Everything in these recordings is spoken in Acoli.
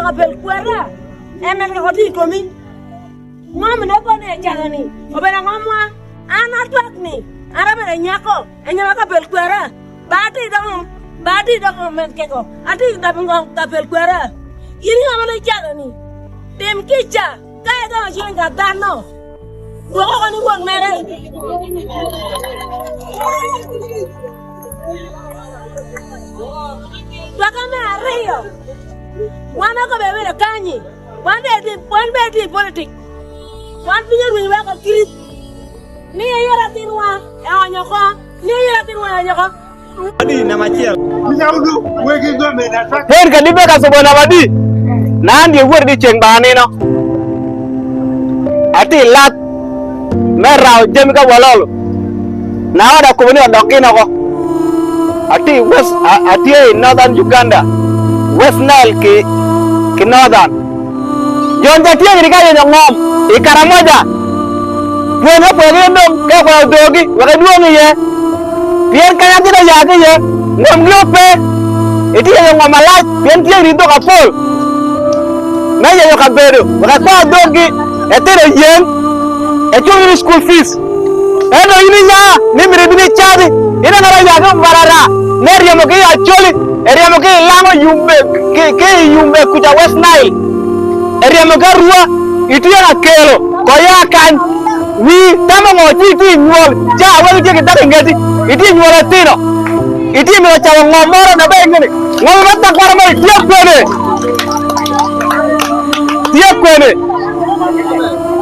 kapel kwera, en mito tye i komi. Ngom ne bone ecalo ni obedo ngomwa, an atwak ni an abedo anyako, anyaka kapel kwera, ba atye dok ba atye dok ngom me keko, atye dok ngom kapel kwera. In ngom ne icalo ni, tim kica ka igamo ciling ka dano, dwok oko ni won mere. Twaka me ariyo, wan akobe abedo kanyi. Wan bene atye i politik. Wan piny orweny weko kirip. Ni aye latinwa eonyo oko. Ni aye latinwa eonyo oko. Pien kadi bed ka cobo naba adi, na an dyewor dyeceng ba anino. Atye i lac me rao jami ka walolo, na ot akobo ni odok gin oko. Atye i West, atye i Northern Uganda, West Nile ki, ki Northern. Jon ca tye gini ka yenyo ngom i Karamoja. Pwony opwoyogi ni dong ka ekwayo odoogi wek edwong iye. Pien kanya gin oya ki iye, ngomgi ope. Itye yenyo ngom malac pien tye gini dhok apol me yenyo kabedo wek ekwa odoogi, etino oyeng, ecul gini school fees. Ento in iya ni myero ibin icabi, ineno ngat oya ki Mbarara ne eryemo ki i Acholi, eryemo ki i Lango Yumbe ki i Yumbe kuca West Nile, eryemo ki Arua, itye ka kelo koya kany, wii tamo ngo ci itye i nywol ca wek itye ki dako i ngeti, itye i nywol atino, itye mito camo ngom moro na ber ingeni ngom ma takwaro moni tye kwene, tye kwene.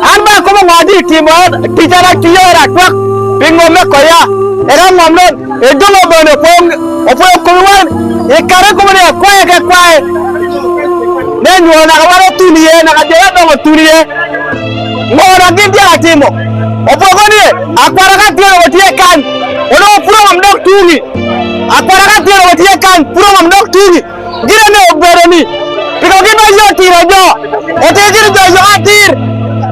An bene akobo ngo atye timo tic an atiyo ento atwak pi ngom me koya eka ngom non edongo bene opwoyo komi wan i kare kobo ni akwaye ki akwaye me nywolo naka wan otun iye naka jo adongo otun iye ngo dok gin tye ka timo opwoko ni akwara ka tyeno wa tye kany onongo puro ngom dok tungi akwara ka tyeno wa tye kany puro ngom dok tungi Gin ene obedo ni, piko gin ma yo tiro jo, otir gin jo yo atir.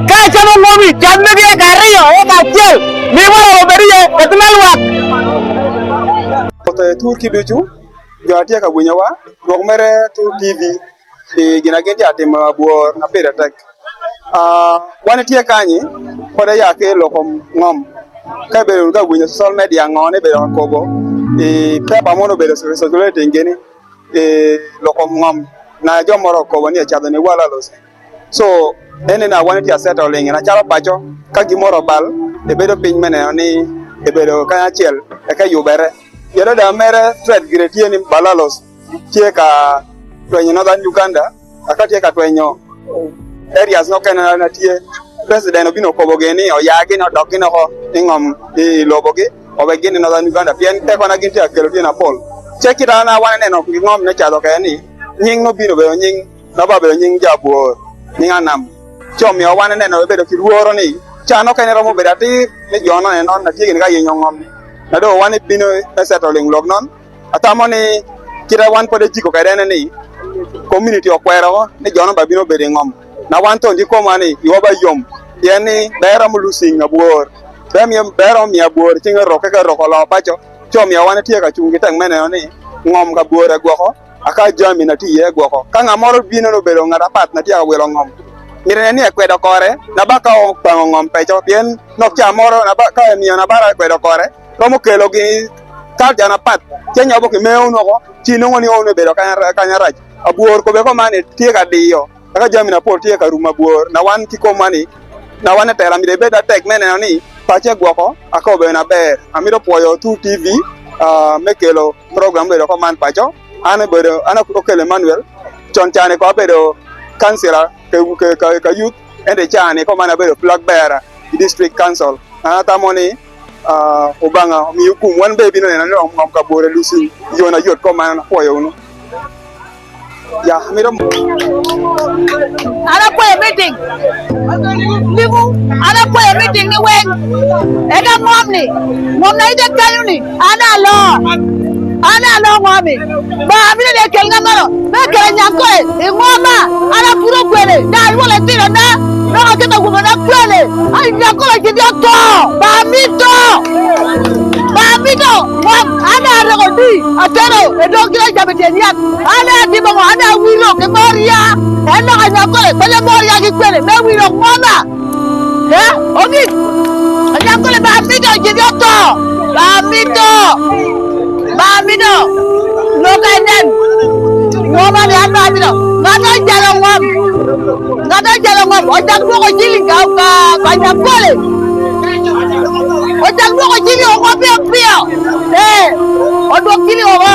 Ka icamo ngomi, cat megi eka ariyo, eka acel, mi waraga obed iye, ket me lwak. Oto i tur ki ducu, jo a tye ka winyowa, rwok mere tur TV pi gin a gin tye ka timo abwor na pire tek. Wan itye kanyi pwod aya ki loko ngom ka ibedo ka winyo social media ngo ni ibedo ka kobo i pepa mono obedo circulating gini i loko ngom na jo moro okobo ni ecato ni walalosi so eni na wan itye ka settling na calo paco ka gin moro obal ibedo piny me neno ni ebedo kanya acel eka eyubere adada mere threat gire tye ni balalos tye ka twenyo Northern Uganda aka tye ka twenyo areas mukene ma tye president obino okobo gi ni oya gini odok gini oko i ngom i lobo gi owek gin i Northern Uganda pien teko na gin tye ka kelo tye mapol ce kita na wan ineno ki ngom me calo kene ni nying nobino obedo nying ma ba obedo nying jo abwor nying anam ci omiyo wan ineno wabedo ki lworo ni ca nokene romo bedo atir ni jo no eno na tye gini ka yenyo ngom ni na dong wan ibino me settling lok non Atamo ni kite wan pwod ejiko kwede ene ni komuniti okwero ni jo no ba bino bedo i ngom na wan to kikomwa ni iwa ba yom pien ni ber romo lusing abwor ber miyo ber romo miyo abwor cinge rokke ka rok oloo paco ci omiyo wan etye ka cung ki tek me neno ni ngom ka bwor egwoko aka jami na tye iye egwoko ka nga moro bino ni obedo ngat apat na tye ka wilo ngom mito ne ni ekwedo kore na ba ka opango ngom peco pien nok ca moro na ba ka emiyo na bara ekwedo kore romo kelo gi culture mapat ce nyobo ki meo noko ci inongo ni ono ebedo kanya rac. Abwor kobe ko man tye ka diyo eka jami mapol tye ka rumo abwor na wan ki komwa ni na wan etela myero ebed atek me neno ni pace gwoko aka obedo maber. Amito pwoyo True TV me kelo program obedo ko man paco an obedo an Okello Emmanuel con cani ko abedo councilor ka youth ento i cani ko man abedo flag bearer i district council an atamo ni Lubanga omiyo gum wan bene ibino neno ni ongom ka bor elusi i yo na yot kom man apwoyo wunu. Ya amito. An apwoyo meeting limu an apwoyo meeting ni weng eka ngom ni ngom na ite kenyo ni an aloo an aloo ngomi ba amito ni ekel nga moro me kelo nyangkole i ngoma an apuro gwele na alwolo litino na dok aketo awobe na kwele ai nyangkole citi oto ba amito ba amito ngom an areko di atero edong kit acamo i tyen yat an atimo ngo an awilo ki mor ya. En dok anyankole pe mor ya ki kwene me wiro ngoma. Eh, ogik. Anyankole ba amito jidi oto. Ba amito. Ba amito. Loka enen. Ngoma ni an ba amito. Ngato jalo ngom. Ngato jalo ngom. Ojak dwoko jili ka ka anyankole. Ojak dwoko jili oko piyo piyo. Eh, odwok jili oko.